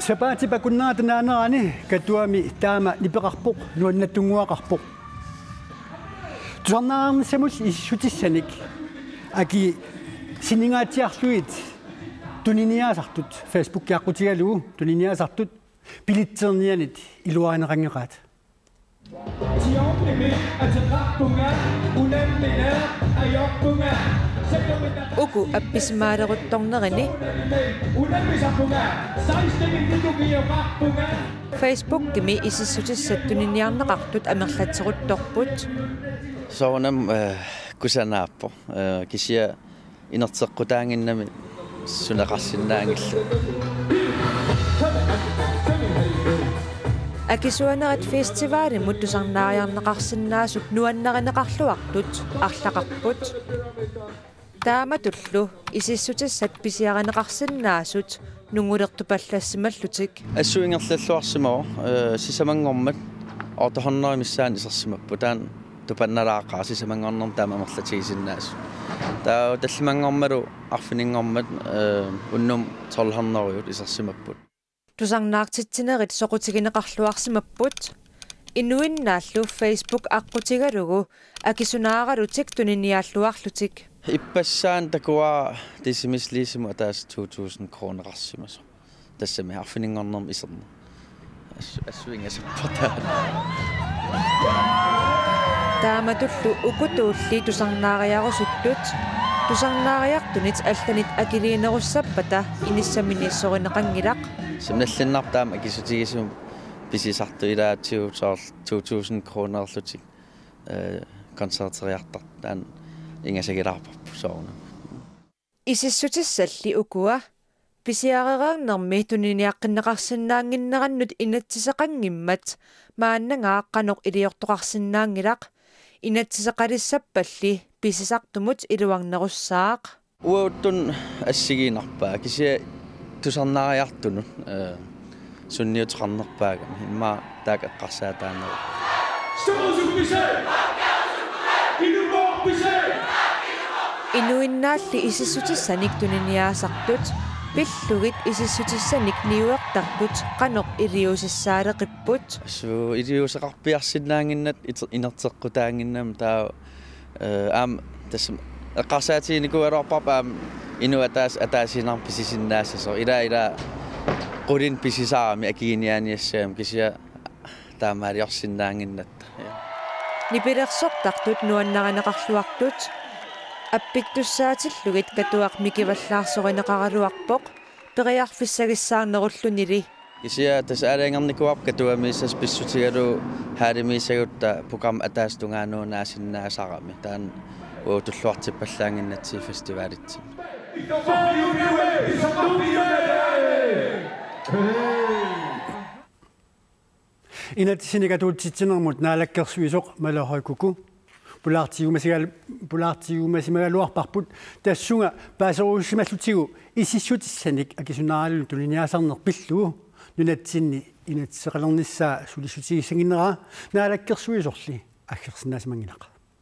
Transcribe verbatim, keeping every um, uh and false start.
Sapaatip akunnerata naanerani Katuami taama nipeqarpoq, nuannaartunnguaqarpoq. Tusarnaarnissamut isissutissanik akisuunngaatsiarlugit tuniniaasartut, Facebooki aqqutigalugu tuniniaasartut, bilitsernianit iluarineqanngillat. Uku appisimaalerutornerini Facebookimi isissutissat tuniniarneqartut amerlatseruttorput. Soorunami, eh, kusanarpoq, eh, kisianni inerteqqutaannginnami suneqarsinnaanngillat. Akisuunerit festivalimut tusarnaariarneqarsinnaasut nuannarineqarluartut arlaqarput. Taamatullu isissutissat pisiarineqarsinnaasut nungulertupallassimallutik. Assut ingerlalluarsimavoq, eh, sisamanngormat otte hundrede missaani isersimapput. Taanna tupannalaaqaaq sisamanngornermi taama amerlatigisinnaasut. Taava tallimanngormalu arfininngormat, eh, unnuk tolv hundrede isersimapput. Tusarnaartitsinerit soqutigineqarluarsimapput. Inuinnaallu Facebook aqqutigalugu akisunaaralutik tuniniaalluarlutik. Ippassaani takuara Decimetersimut ataaseq to tusind kroneqarsimasoq. Tassami arfininngornermi iserneq. Assu-, assuingasappartaa. Taamatullu uku tuulli tusarnaariarusuttut, tusarnaariartunit allanit akiliinerussappata inissaminiissorinneqanngilaq. Samnallinnartaam akisutigisumik pisisartut ilaatigut soorlu to tusind kronerlutik, eh, koncerteriartartut taanna ingasagilaarparput soorunami. Isissutissalli ukua pisiarereernermi tuniniaqqinneqarsinnaannginnerannut inatsiseqanngimmat maannangaaq qanoq iliortoqarsinnaanngilaq, inatsiseqalissappalli pisisartumut iluarnerussaaq. Uagutsinnut assigiinnarpaa kisianni tusarnaariartunut, eh, sunniuteqarnerpaagami immaqa taakku eqqarsaataanerupput. Inuinnaalli isissutissanik tuniniaasartut pillugit isissutissanik niuertartut qanoq iliuusissaaleqipput? Assut iliuuseqarpiarsinnaannginnatta ite-, inerteqqutaannginnami taava, eh, aamma tassa eqqarsaatiginikuugaluarparput aamma inuit ataaseq ataasiinnarmik pisisinnaassasoq. Ilaa, ilaa qulinik pisisarami akiginiaaniassagami kisianni taamaaliorsinnaannginnatta. Nipilersortartut nuannarineqarluartut appittussaatillugit Katuaq mikivallaarsorinneqaraluarpoq periarfissagissaarnerullunili. Kisianni tassa aalajangernikuuarput Katuamiissasoq pissutigalugu hallimiissagutta programmi ataaseq tungaanut naasinnaasarami. Taanna uagut tulluartippallaannginnatsigu festivalitsinni. Inatsissinik atuutsitsinermut naalakkersuisoq Malaarui Kuku pulaartiumasigal-, pulaartiumasimagaluarparput tassunga paaserusimallutigu isissutissanik akisunaaraluni tuniniaasarneq pillugu nunatsinni inatsiseqalernissaa sulissutigissanngilaa, naalakkersuisorli aggersinnaasimannginnaq.